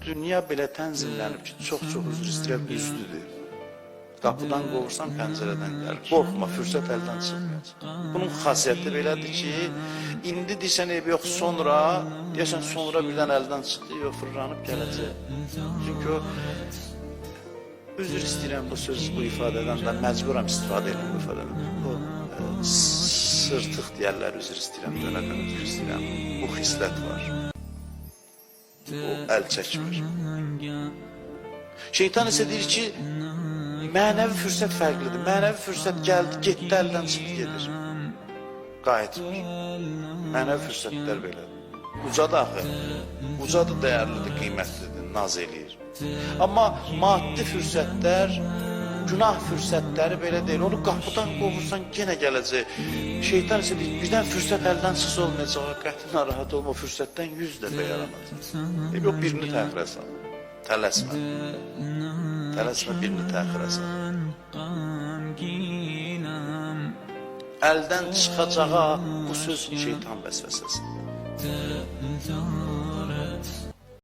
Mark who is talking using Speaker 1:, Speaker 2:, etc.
Speaker 1: Dünya belə tənzimlənib ki, çox-çox üzr istəyirəm, üzdüdür. Qapıdan qovursan, pəncərədən gəlir. Qorxma, fürsət əldən çıxmayacaq. Bunun xasiyyəti belədir ki, indi deyirsən eybi yox, sonra, deyəsən sonra birdən əldən çıxdı, yox, fırlanıb gələcək. Çünki o, üzr istəyirəm bu söz, bu ifadədən də məcburam istifadə edirəm bu ifadədən. O sırtıq deyərlər, üzr istəyirəm, dönə-dönə üzr istəyirəm. Bu xislət var. O əl çəkmir. Şeytan isə deyir ki, mənəvi fürsət fərqlidir. Mənəvi fürsət gəldi, getdi, əldən çıxdı, gedir. Qayıtmır. Mənəvi fürsətlər belədir. Ucadır axı. Ucadır, dəyərlidir, qiymətlidir, naz eləyir. Amma maddi fürsətlər, günah fürsətləri belə deyil. Onu qapıdan qovursan yenə gələcək. Şeytan isə deyir, birdən fürsət əldən çıxsa olmayacaq. Qəti narahat olma, o fürsətdən 100 dəfə yaranacaq. Yox, birini təxirə sal. Tələsmə. Tələsmə, birini təxirə sal. Əldən çıxacağa bu söz şeytan vəsvəsəsidir.